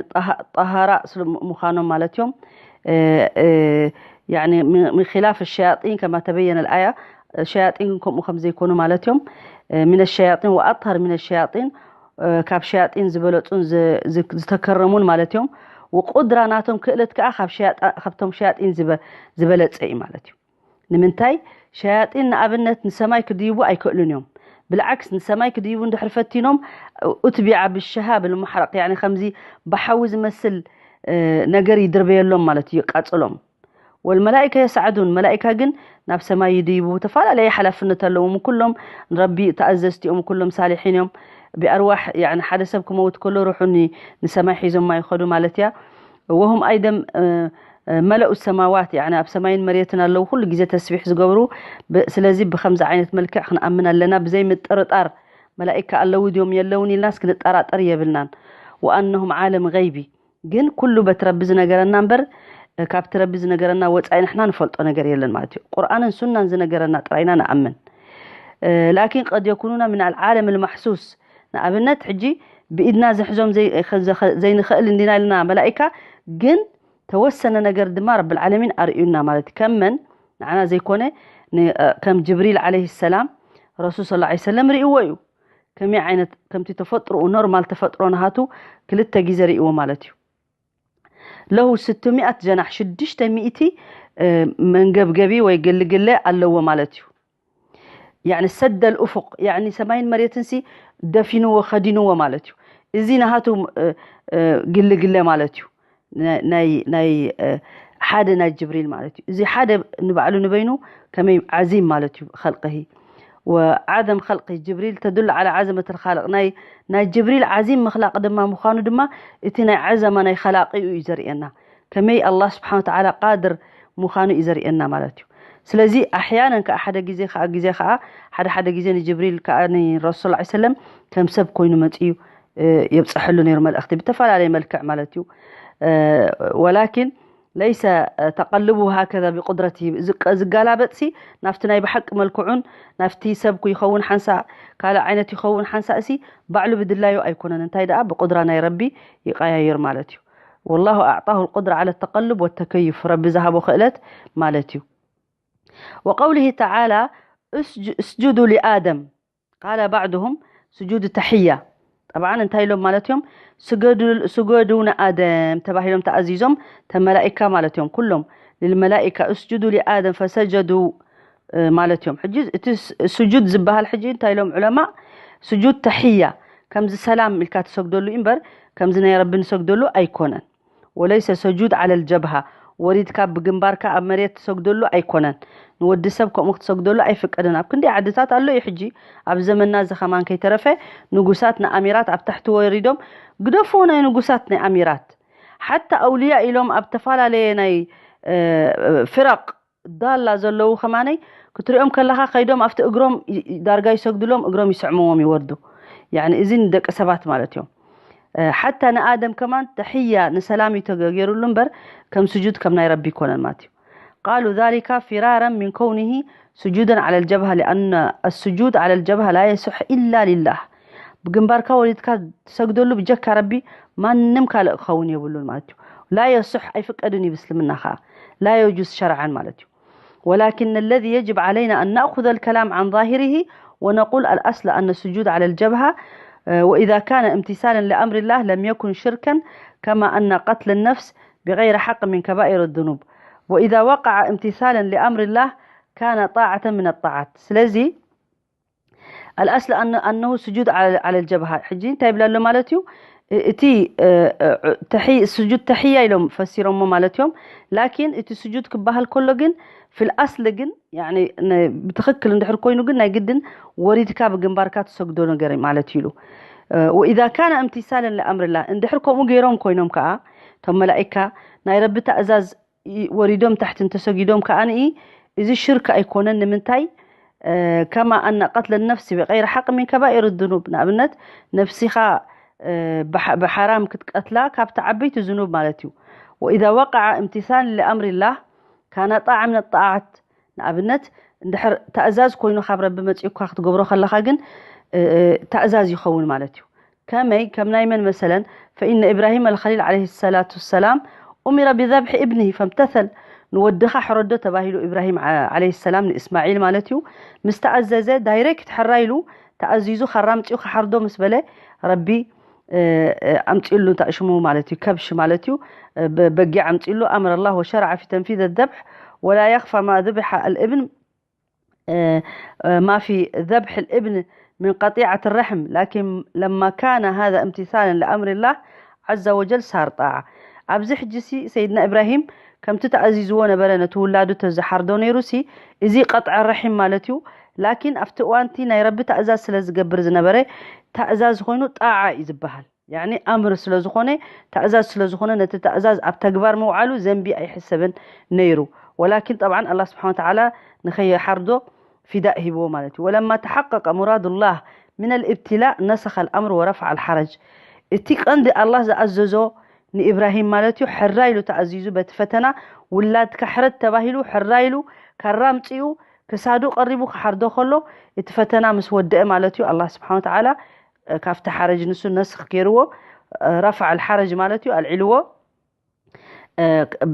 طهراء ምዃኖም ማለት እዮም። يعني من خلاف الشياطين كما تبين الآية، ሸያጢን ከምኡ ከም ዘይኮኑ ማለት እዮም። من الشياطين وأطهر من الشياطين ካብ ሸያጢን ዝበለጹን ዝተከረሙን ማለት እዮም። وقدرة ናቶም ክእለት ከዓ ካብቶም ሸያጢን ዝበለጸ እዩ ማለት እዩ። ንምንታይ ሸያጢን ንኣብነት ንሰማይ ክድይቡ ኣይክእሉን እዮም። ብልዓክስ ንሰማይ ክድይቡ እንድሕር ፈቲኖም أتبع بالشهاب المحرق يعني ከምዚ ብሓዊ ዝመስል ነገር ይድርበየሎም ማለት እዩ፣ ይቃጽሎም። والملائكة يصعدون መላኢካ ግን ናብ ሰማይ ይድይቡ። ተፈላለየ ሓላፍነት ኣለዎም። ኩሎም ንረቢ ተኣዘዝቲ እዮም። ኩሎም ሳሊሒን እዮም። ብኣርዋሕ يعني ሓደ ሰብ ክመውት ከሎ ሩሑ ንሰማይ ሒዞማ ይኸዱ ማለት እያ። وهم أيضا ملأوا السماوات يعني ኣብ ሰማይን መሬትን ኣለዉ ኩሉ ግዜ ተስቢሕ ዝገብሩ። ስለዚ ብከምዚ ዓይነት መልክዕ ክንኣምን ኣለና ብዘይ ምጥርጣር። መላኢካ ኣለዉ ድዮም የለውን ኢልናስ ክንጠራጠር የብልናን። وأنهم عالم غيبي ግን ኩሉ በቲ ረቢ ዝነገረና እምበር ካብቲ ረቢ ዝነገረና ወፃኢ ንሕና ንፈልጦ ነገር የለን ማለት እዩ። ቁርኣንን ሱናን ዝነገረና ጥራይና ንኣምን። لكن قد يكونون من العالم المحسوس ንኣብነት ሕጂ ብኢድና ዝሕዞም ዘይንኽእል እንዲና ኢልና መላኢካ ግን ተወሰነ ነገር ድማ ረብል ዓለሚን ኣርእዩና ማለት እዩ። ከም መን ንዓና ዘይኮነ ከም ጅብሪል ዓለይሂ ሰላም ረሱል ሰለላሁ ዐለይሂ ወሰለም ርእይዎ እዩ። ከመይ ዓይነት ከምቲ ተፈጥሮኡ ኖርማል ተፈጥሮ ናሃቱ ክልተ ግዜ ርእይዎ ማለት እዩ። ለሁ ስትሚኣት ጀናሕ ሽዱሽተ ሚእቲ መንገብገቢ ወይ ግልግለ ኣለዎ ማለት እዩ። ያኒ ሰደል ኡፉቅ ያኒ ሰማይን መሬትን ሲ ደፊንዎ ከዲንዎ ማለት እዩ። እዚ ናሃቱ ግልግለ ማለት እዩ። ናይ ናይ ሓደ ናይ ጅብሪል ማለት እዩ። እዚ ሓደ ንባዕሉ ንበይኑ ከመይ ዓዚም ማለት እዩ ኸልቅሂ ወዓዘም ኸልቂ ጅብሪል ተዱል ዓላ ዓዘመት ልኻልቅ ናይ ናይ ጅብሪል ዓዚም ምኽላቅ ድማ ምዃኑ ድማ እቲ ናይ ዓዘማ ናይ ኸላቂኡ እዩ ዘርእየና። ከመይ ኣላህ ስብሓን ወተዓላ ቃድር ምዃኑ እዩ ዘርእየና ማለት እዩ። ስለዚ ኣሕያነን ከዓ ሓደ ግዜ ከዓ ግዜ ከዓ ሓደ ሓደ ግዜ ንጅብሪል ከዓ ንረሱል ላ ሰለም ከም ሰብ ኮይኑ መፅኡ የብፀሐሉ ነይሩ መልእኽቲ ብተፈላለየ መልክዕ ማለት እዩ። ወላኪን ለይሰ ተቀልቡ ሃከዛ ብቁድረት ዝጋላበጥሲ ናብቲ ናይ ብሓቂ መልክዑን ናብቲ ሰብ ይኸውን ሓንሳ ካልእ ዓይነት ይኸውን ሓንሳ እሲ ባዕሉ ብድላዩ ኣይኮነን። እንታይ ደኣ ብቁድራ ናይ ረቢ ይቀያየር ማለት እዩ። ወላሁ ኣዕጣሁ ልቁድራ ዓለ ተቀልብ ወተከይፍ ረቢ ዝሃቦ ክእለት ማለት እዩ። وقوله تعالى اسجدوا لآدم قال بعضهم سجود تحية ጠብዓን እንታይ ኢሎም ማለት እዮም? ስገዱ ንኣደም ተባሂሎም ተኣዚዞም፣ ተመላኢካ ማለት እዮም። ኩሎም ልልመላኢካ እስጁዱ ሊኣደም ፈሰጀዱ ማለት እዮም። ሕጂ እቲ ስጁድ ዝበሃል ሕጂ እንታይ ኢሎም ዑለማ? ስጁድ ተሕያ፣ ከምዚ ሰላም ኢልካ ትሰግደሉ እምበር ከምዚ ናይ ረቢ ንሰግደሉ ኣይኮነን። ወለይሰ ሰጁድ ዓለል ጀብሃ፣ ወሪድካ ብግንባርካ ኣብ መሬት ትሰግደሉ ኣይኮነን። ንወዲ ሰብ ከምኡ ክትሰግደሉ ኣይፍቀድን። ኣብ ክንደይ ዓድታት ኣሎ እዩ ሕጂ፣ ኣብ ዘመንና እዚ ከማን ከይተረፈ ንጉሳት ንኣሚራት ኣብ ታሕቲ ወሪዶም ግደፍዎ፣ ናይ ንጉሳት ናይ ኣሚራት ሓታ ኣውልያ ኢሎም ኣብ ተፈላለየ ናይ ፍረቕ ዳላ ዘለዉ ከማነይ ክትሪኦም ከለኻ ከይዶም ኣብቲ እግሮም ዳርጋ ይሰግድሎም፣ እግሮም ይስዕምዎም ይወርዱ። ያኒ እዚ ንደቂ ሰባት ማለት እዮም። ሓታ ንኣደም ከማን ተሕያ ንሰላም እዩ ተገይሩሉ እምበር ከም ስጁድ ከም ናይ ረቢ ይኮነን ማለት እዩ። قالوا ذلك فرارا من كونه سجودا على الجبهة لأن السجود على الجبهة لا يصح إلا لله። ብግንባርካ ወሪድካ ትሰግደሉ ብጀካ ረቢ ማንም ካልእ ክኸውን የብሉን ማለት እዩ። لا يصح ኣይፍቀድን እዩ ብእስልምና ከዓ لا يجوز شرعا ማለት እዩ። ولكن الذي يجب علينا أن نأخذ الكلام عن ظاهره ونقول الأصل أن السجود على الجبهة، آه، وإذا كان امتثالا لأمر الله لم يكن شركا، كما أن قتل النفس بغير حق من كبائر الذنوب، وإذا وقع امتثالا لأمر الله كان طاعة من الطاعات. ስለዚ الأصل أن أنه سجود على على الجبهة ሕጂ እንታይ ይብላ ኣሎ ማለት እዩ? እቲ ስጁድ ተሕያ ኢሎም ፈሲሮሞ ማለት እዮም። ላኪን እቲ ስጁድ ክበሃል ከሎ ግን ፊል ኣስሊ ግን ብትኽክል እንድሕር ኮይኑ ግን ናይ ግድን ወሪድካ ብግንባርካ ትሰግዶ ነገር ማለት እዩ ኢሉ። وإذا كان امتثالا لأمر الله እንድሕር ከምኡ ገይሮም ኮይኖም ከዓ እቶም መላኢካ ናይ ረቢ ተእዛዝ ወሪዶም ታሕቲ እንተሰጊዶም ከዓንኢ እዚ ሽርክ ኣይኮነን። ንምንታይ? ከማ ኣነ ቀትለ ነፍሲ ብቀይሪ ሓቅ ሚን ከባኢር ዱኑብ። ንኣብነት ነፍሲኻ ብሓራም ክትቀትላ ካብቲ ዓበይቲ ዝኑብ ማለት እዩ። ወኢዛ ወቃዓ እምትሳል ሊኣምሪላህ ካነ ጣዓ ምን ጣዓት። ንኣብነት እንድሕር ተእዛዝ ኮይኑ ካብ ረቢ መፂኡካ ክትገብሮ ከለካ ግን ተእዛዝ ይኸውን ማለት እዩ። ከመይ ከም ናይ መን መሰለን? ፈኢነ ኢብራሂም ኣልኸሊል ዓለይሂ ሰላቱ ወሰላም ኡሚረ ቢዘብሒ እብኒሂ ፈምተሰል። ንወድኻ ሕረዶ ተባሂሉ ኢብራሂም ዓለይሂ ሰላም ንእስማዒል ማለት እዩ ምስ ተኣዘዘ ዳይሬክት ሕራይ ኢሉ ተኣዚዙ ካራ ኣምፂኡ ክሓርዶ ምስ በለ ረቢ ኣምፂሉ እንታይ ሽሙ ማለት እዩ ከብሽ ማለት እዩ በጊዕ ኣምፂሉ ኣምረ ላህ ወሸረዐ ፊ ተንፊዝ ዘብሕ ወላ የኽፋ ማ ذبح الابن ما في ذبح الابن من قطيعة الرحم لكن لما كان هذا امتثالا لأمر الله عز وجل صار طاعة። ኣብዚ ሕጂ ሲ ሰይድና ኢብራሂም ከምቲ ተኣዚዝዎ ነበረ ነቲ ውላዱ ተዝሓርዶ ነይሩ ሲ እዚ ቀጥዐ ረሒም ማለት እዩ። ላኪን ኣብቲ እዋንቲ ናይ ረቢ ተእዛዝ ስለ ዝገብር ዝነበረ ተእዛዝ ኮይኑ ጣዓ እዩ ዝበሃል። ያኒ ኣምር ስለ ዝኾነ ተእዛዝ ስለ ዝኾነ ነቲ ተእዛዝ ኣብ ተግባር ምውዓሉ ዘንቢ ኣይሕሰብን ነይሩ። ወላኪን ጠብዓን ኣላህ ስብሓን ወተዓላ ንኸይሓርዶ ፊዳእ ሂብዎ ማለት እዩ። ወለማ ተሓቀቀ ሙራዱላህ ምን ልእብትላእ ነሰኸ ልኣምር ወረፈዐ ልሓረጅ። እቲ ቀንዲ ኣላህ ዝኣዘዞ ንኢብራሂም ማለት እዩ ሕራ ኢሉ ተኣዚዙ በቲ ፈተና ውላድካ ሕረድ ተባሂሉ ሕራ ኢሉ ካራ ኣምፅኡ ክሳዱ ቀሪቡ ክሓርዶ ከሎ እቲ ፈተና ምስ ወደአ ማለት እዩ ኣላህ ስብሓን ወተዓላ ካብቲ ሓረጅ ንሱ ነስኽ ገይርዎ ረፈዐ ልሓረጅ ማለት እዩ ኣልዒልዎ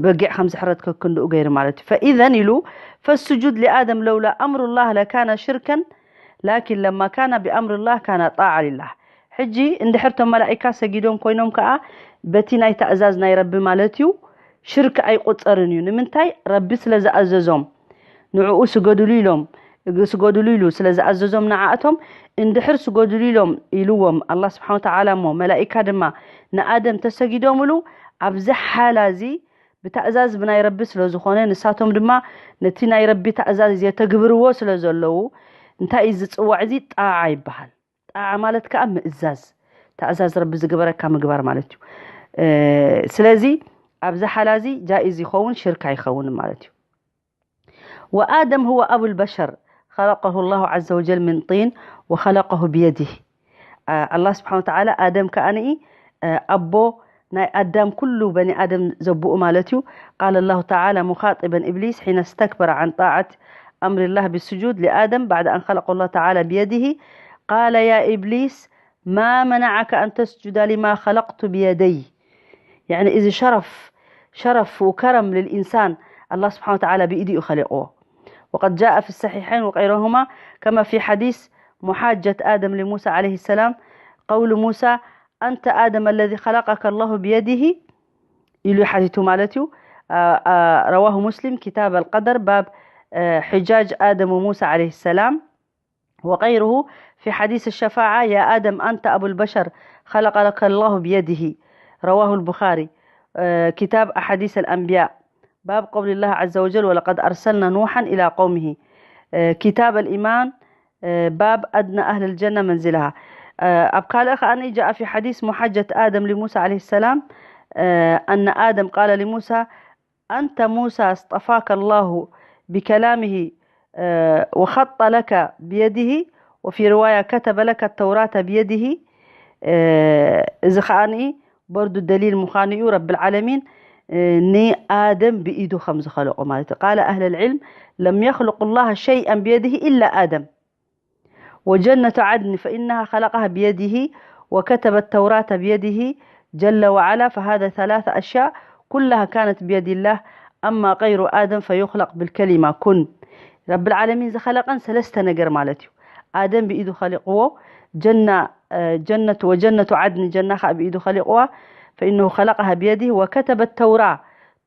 በጊዕ ከም ዝሕረድ ከክንድኡ ገይሩ ማለት እዩ ፈኢዘን ኢሉ ፈስጁድ ሊኣደም ለውላ ኣምሩላህ ለካነ ሽርከን ላኪን ለማ ካነ ብኣምሩላህ ካነ ጣዓ ሊላህ። ሕጂ እንድሕር ቶም መላኢካ ሰጊዶም ኮይኖም ከዓ በቲ ናይ ተእዛዝ ናይ ረቢ ማለት እዩ ሽርክ ኣይቆፀርን እዩ። ንምንታይ? ረቢ ስለ ዝኣዘዞም ንዕኡ ስገድሉ ኢሎም ስገድሉ ኢሉ ስለ ዝኣዘዞም ንዓእቶም እንድሕር ስገድሉ ኢሎም ኢልዎም ኣላ ስብሓን ወተዓላ እሞ መላኢካ ድማ ንኣደም ተሰጊዶምሉ ኣብዚ ሓላ እዚ ብታእዛዝ ብናይ ረቢ ስለ ዝኾነ ንሳቶም ድማ ነቲ ናይ ረቢ ታእዛዝ የተግብርዎ ስለ ዘለዉ እንታይ እዩ ዝፅዋዕ እዚ ጣዓ ይበሃል። ጣዓ ማለት ከዓ ምእዛዝ ታእዛዝ ረቢ ዝገበረካ ምግባር ማለት እዩ። ስለዚ ኣብዚ ሓላ እዚ ጃኢዝ ይኸውን ሽርክ ኣይኸውን ማለት እዩ። وآدم هو أبو البشر خلقه الله عز وجل من طين وخلقه بيده. ኣላህ ስብሓን ወተዓላ ኣደም ከዓንኢ ኣቦ ናይ ኣዳም ኩሉ በኒ ኣደም ዘብኡ ማለት እዩ። قال الله تعالى مخاطبا إبليس حين استكبر عن طاعة أمر الله بالسجود لآدم بعد أن خلقه الله تعالى بيده قال يا إبليس ما منعك أن تسجد لما خلقت بيدي. يعني إذا شرف شرف وكرم للإنسان الله سبحانه وتعالى بإيده خلقه. وقد جاء في الصحيحين وغيرهما كما في حديث محاجة آدم لموسى عليه السلام قول موسى: أنت آدم الذي خلقك الله بيده؟ ኢሉ ሓቲቱ ማለት እዩ። رواه مسلم كتاب القدر باب حجاج آدم وموسى عليه السلام، وغيره في حديث الشفاعة: يا آدم أنت أبو البشر خلقك الله بيده. رواه البخاري كتاب أحاديث الأنبياء باب قول الله عز وجل: ولقد أرسلنا نوحا إلى قومه. كتاب الإيمان باب أدنى أهل الجنة منزلها. ኣብ ካልእ ከኣ جاء في حديث محاجة آدم لموسى عليه السلام أن آدم قال لموسى: أنت موسى اصطفاك الله بكلامه وخط لك بيده، وفي رواية كتب لك التوراة بيده. እዚ ከኣ በርዱ ደሊል ምዃኑ እዩ። ረብል ዓለሚን ንኣደም ብኢዱ ከም ዝኸለቆ ማለት እዩ። قال أهل العلم: لم يخلق الله شيئا بيده إلا آدم، وجنة عدن فإنها خلقها بيده، وكتب التوراة بيده جل وعلا، فهذا ثلاث أشياء كلها كانت بيد الله، أما غير آدم فيخلق بالكلمة كن. ረብል ዓለሚን ዝኸለቀን ሰለስተ ነገር ማለት እዩ። ኣደም ብኢዱ ኸሊቕዎ፣ ጀና ጀነቱ ወጀነቱ ዓድን ጀና ኸዓ ብኢዱ ኸሊቕዋ። فإنه خلقها بيده وكتب التوراة.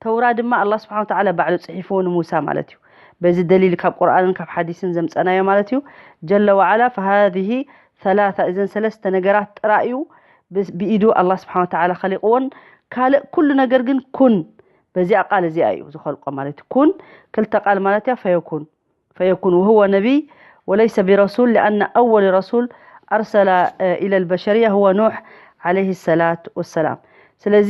ተውራ ድማ ኣላህ ስብሓን ወተዓላ ባዕሉ ፅሒፍዎ ንሙሳ ማለት እዩ። በዚ ደሊል ካብ ቁርኣንን ካብ ሓዲስን ዘምፀናዮ ማለት እዩ። ጀለ ወዓላ فهذه ثلاثة፣ እዘን ሰለስተ ነገራት ጥራይ እዩ ብኢዱ ኣላህ ስብሓን ወተዓላ ኸሊቕዎን ካልእ ኩሉ ነገር ግን ኩን፣ በዚኣ ቃል እዚኣ እዩ ዝኸልቆ ማለት እዩ። ኩን ክልተ ቃል ማለት እያ ፈየኩን። فيكون وهو نبي وليس برسول لأن أول رسول أرسل إلى البشرية هو نوح عليه الصلاة والسلام. ስለዚ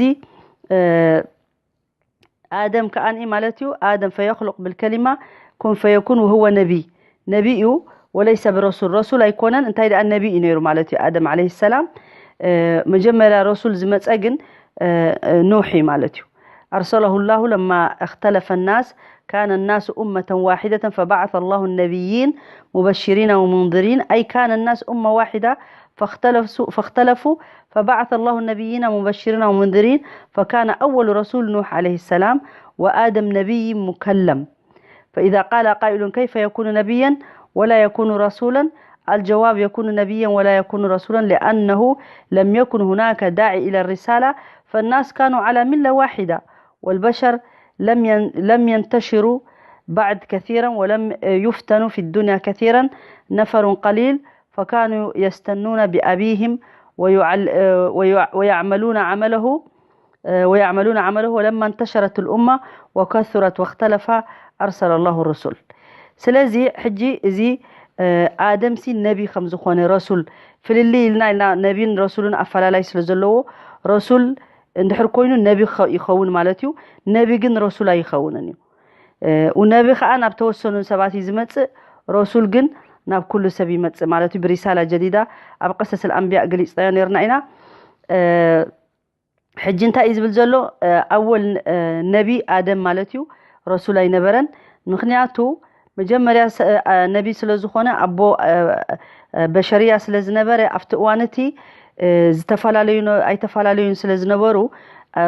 ኣደም ከኣኒ ማለት እዩ ኣደም فيخلق بالكلمة كن فيكون وهو نبي ነቢ እዩ وليس برسول ረሱል ኣይኮነን እንታይ ደኣ ነቢ እዩ ነይሩ ማለት እዩ ኣደም عليه السلام መጀመርያ ረሱል ዝመፀ ግን ኑሕ እዩ ማለት እዩ أرسله الله لما اختلف الناس كان الناس أمة واحدة فبعث الله النبيين مبشرين ومنذرين أي كان الناس أمة واحدة فاختلفوا, فاختلفوا فبعث الله النبيين مبشرين ومنذرين فكان أول رسول نوح عليه السلام وآدم نبي مكلم فإذا قال قائل كيف يكون نبيا ولا يكون رسولا؟ الجواب يكون نبيا ولا يكون رسولا لأنه لم يكن هناك داعي إلى الرسالة فالناس كانوا على ملة واحدة والبشر لم لم ينتشروا بعد كثيرا ولم يفتنوا في الدنيا كثيرا نفر قليل فكانوا يستنون بأبيهم ويعملون عمله ويعملون عمله ولما انتشرت الأمة وكثرت واختلف أرسل الله الرسل. ስለዚ ሕጂ እዚ ኣደምሲ ነቢ ከም ዝኾነ ረሱል ፍልልይ ኢልና ኢልና ነቢን ረሱልን ኣፈላላይ ስለ ዘለዎ ረሱል እንድሕር ኮይኑ ነቢ ይኸውን ማለት እዩ። ነቢ ግን ረሱል ኣይኸውንን እዩ። ነቢ ከዓ ናብ ተወሰኑ ሰባት እዩ ዝመፅእ። ረሱል ግን ናብ ኩሉ ሰብ ይመፅእ ማለት እዩ። ብሪሳላ ጀዲዳ ኣብ ቀሰስ ኣንቢያ ገሊፅናዮ ነርና ኢና። ሕጂ እንታይ እዩ ዝብል ዘሎ? ኣወል ነቢ ኣደም ማለት እዩ። ረሱል ኣይነበረን። ምክንያቱ መጀመርያ ነቢ ስለ ዝኾነ ኣቦ በሸርያ ስለ ዝነበረ ኣብቲ እዋን እቲ ዝተፈላለዩ ኣይተፈላለዩን ስለ ዝነበሩ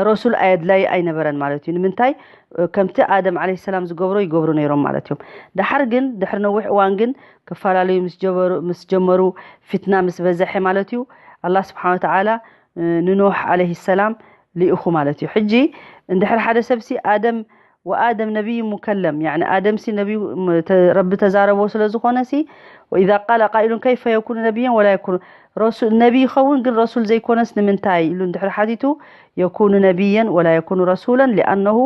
ረሱል ኣየድላይ ኣይነበረን ማለት እዩ። ንምንታይ? ከምቲ ኣደም ዓለይሂ ሰላም ዝገብሮ ይገብሩ ነይሮም ማለት እዮም። ደሓር ግን ድሕሪ ነዊሕ እዋን ግን ክፈላለዩ ምስ ጀመሩ ፊትና ምስ በዘሐ ማለት እዩ ኣላህ ስብሓን ወተዓላ ንኖህ ዓለይሂ ሰላም ልኢኹ ማለት እዩ። ሕጂ እንድሕር ሓደ ሰብሲ ኣደም ወኣደም ነቢይ ሙከለም ያኒ ኣደምሲ ነቢዩ ረቢ ተዛረቦ ስለ ዝኾነሲ ወኢዛ ቃለ ቃኢሉን ከይፈ የኩኑ ነቢየን ወላ የኩኑ ረሱል ነቢ ይኸውን ግን ረሱል ዘይኮነስ ንምንታይ ኢሉ እንድሕር ሓቲቱ የኩኑ ነቢየን ወላ የኩኑ ረሱለን ሊኣነሁ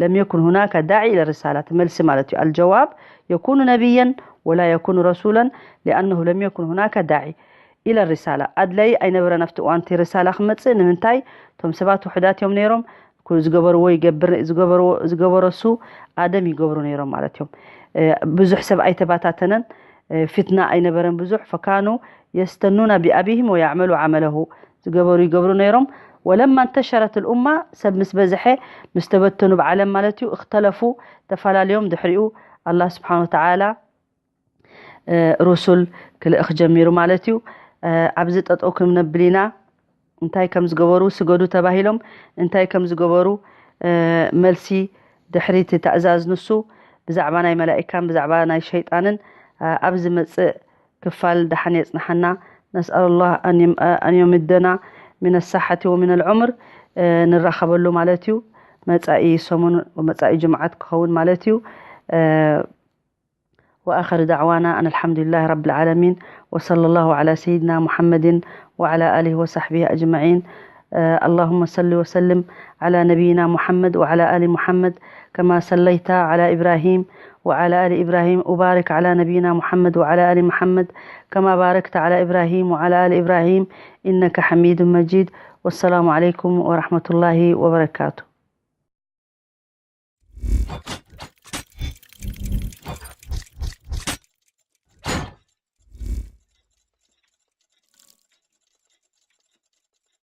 ለም የኩን ሁናከ ዳዒ ኢለ ርሳላት መልሲ ማለት እዩ። ኣልጀዋብ የኩኑ ነቢየን ወላ የኩኑ ረሱለን ሊኣነሁ ለም የኩን ሁናከ ዳዒ ኢለ ሪሳላ ኣድላይ ኣይነበረን ኣብቲ እዋን እቲ ሪሳላ ክመፅእ ንምንታይ እቶም ሰባት ውሑዳት እዮም ነይሮም ዝገበርዎ ይገብር ዝገበርዎ ዝገበረሱ ኣደም ይገብሩ ነይሮም ማለት እዮም። ብዙሕ ሰብ ኣይተባታተነን ፊትና ኣይነበረን ብዙሕ ፈካኑ የስተኑና ቢኣቢህም ወያዕመሉ ዓመለሁ ዝገበሩ ይገብሩ ነይሮም። ወለማ እንተሸረት ልኡማ ሰብ ምስ በዝሐ ምስ ተበተኑ ብዓለም ማለት እዩ እክተለፉ ተፈላለዮም ድሕሪኡ ኣላህ ስብሓን ወተዓላ ሩሱል ክልእኽ ጀሚሩ ማለት እዩ። ኣብዚ ጠጠው ክንብል ኢና። እንታይ ከም ዝገበሩ ስገዱ ተባሂሎም እንታይ ከም ዝገበሩ መልሲ ድሕሪ እቲ ተእዛዝ ንሱ ብዛዕባ ናይ መላኢካን ብዛዕባ ናይ ሸይጣንን ኣብ ዝመፅእ ክፋል ደሓን የፅንሓና። نسأل الله أن يم- أن يمدنا من الصحة ومن العمر ንራኸበሉ ማለት እዩ። መጻኢ ሰሙን መጻኢ ጅምዓት ክኸውን ማለት እዩ። وآخر دعوانا أن الحمد لله رب العالمين، وصلى الله على سيدنا محمد وعلى آله وصحبه أجمعين. اللهم صل وسلم على نبينا محمد وعلى آل محمد كما صليت على إبراهيم وعلى آل إبراهيم، وبارك على نبينا محمد وعلى آل محمد كما باركت على إبراهيم وعلى آل إبراهيم إنك حميد مجيد. والسلام عليكم ورحمة الله وبركاته.